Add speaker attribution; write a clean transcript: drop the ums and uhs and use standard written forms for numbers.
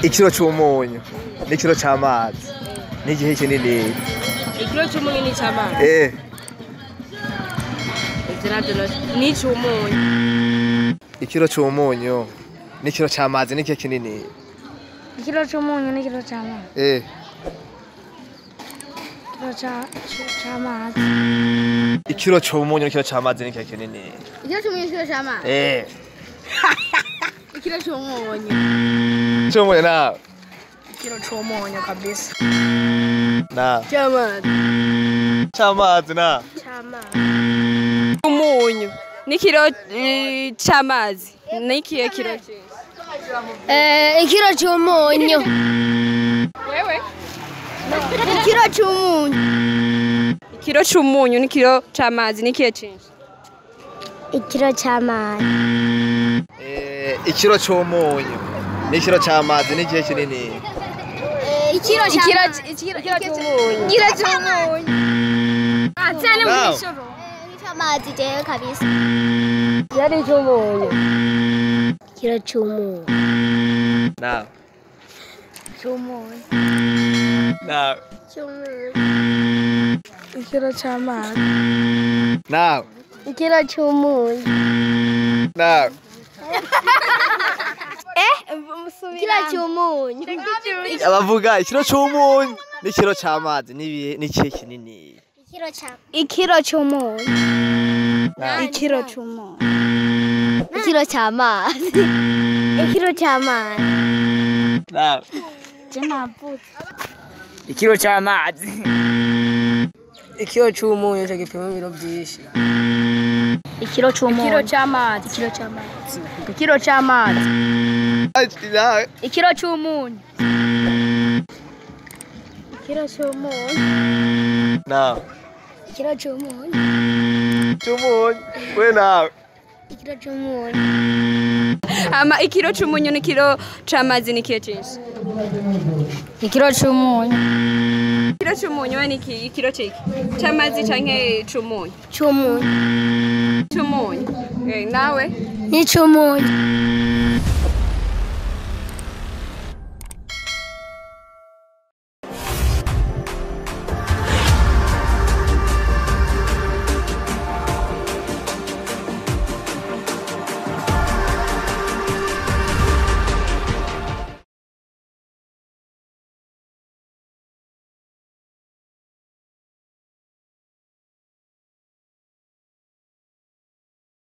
Speaker 1: Ikiro c'umunyu n'ikiro c'amazi n'igihe kinini.
Speaker 2: Ikiro c'umunyu n'ic'amazi. Ivyo navyo n'ic'umunyu.
Speaker 1: Ikiro c'umunyu n'ikiro c'amazi n'igihe kinini.
Speaker 3: Ikiro c'umunyu n'ikiro c'amazi. Ikiro c'amazi.
Speaker 1: Ikiro c'umunyu n'ikiro c'amazi n'igihe kinini.
Speaker 3: Ikiro c'umunyu n'ikiro c'amazi. Ikiro c'umunyu.
Speaker 1: C'umunyu nawe.
Speaker 2: Ikiro c'umunyu kabisa.
Speaker 1: Na.
Speaker 2: C'amazi.
Speaker 1: C'amazi na.
Speaker 3: C'amazi.
Speaker 2: Umunyu n'ikiro c'amazi n'ikihe kiro cyinshi?
Speaker 3: Ikiro c'umunyu.
Speaker 2: Wewe?
Speaker 3: Ikiro c'umunyu.
Speaker 2: Ikiro c'umunyu n'ikiro c'amazi n'ikihe cyinshi?
Speaker 3: Ikiro c'amazi.
Speaker 1: Ikiro c'umunyu n'ikiro c'amazi n'ikihe kinini?
Speaker 3: Ikiro c'umunyu. Ikiro c'umunyu.
Speaker 2: Cyane mu ijoro.
Speaker 3: Amazi jewe kabisa. Yari c'umunyu. Ikiro c'umunyu.
Speaker 1: Na.
Speaker 3: C'umunyu.
Speaker 1: Na.
Speaker 3: C'umunyu. Ikiro c'amazi.
Speaker 1: Na.
Speaker 3: Ikiro c'umunyu.
Speaker 1: Na.
Speaker 3: Ikiro c'umunyu.
Speaker 1: Abavuga ikiro c'umunyu n'ikiro c'amazi n'ikihe kinini?
Speaker 3: Ikiro c'umunyu. Ikiro c'umunyu. Ikiro c'amazi. Ikiro c'amazi.
Speaker 1: Na.
Speaker 3: Je navutse.
Speaker 4: Ikiro c'amazi. Ikiro c'umunyu cyo gipima ibiro byinshi.
Speaker 3: Ikiro c'umunyu. Ikiro c'amazi. Ikiro c'amazi. Ikiro c'amazi. Ikiro c'umunyu. Ikiro c'umunyu.
Speaker 1: Na.
Speaker 3: Ikiro c'umunyu.
Speaker 1: C'umunyu. We nawe.
Speaker 3: Ikiro c'umunyu.
Speaker 2: Ama ikiro c'umunyu n'ikiro c'amazi n'ikihe cyinshi?
Speaker 3: Ikiro c'umunyu.
Speaker 2: Ikiro c'umunyu we niki ikiro ciki? C'amazi canke c'umunyu?
Speaker 3: C'umunyu.
Speaker 2: C'umunyu. Nawe?
Speaker 3: Ni c'umunyu.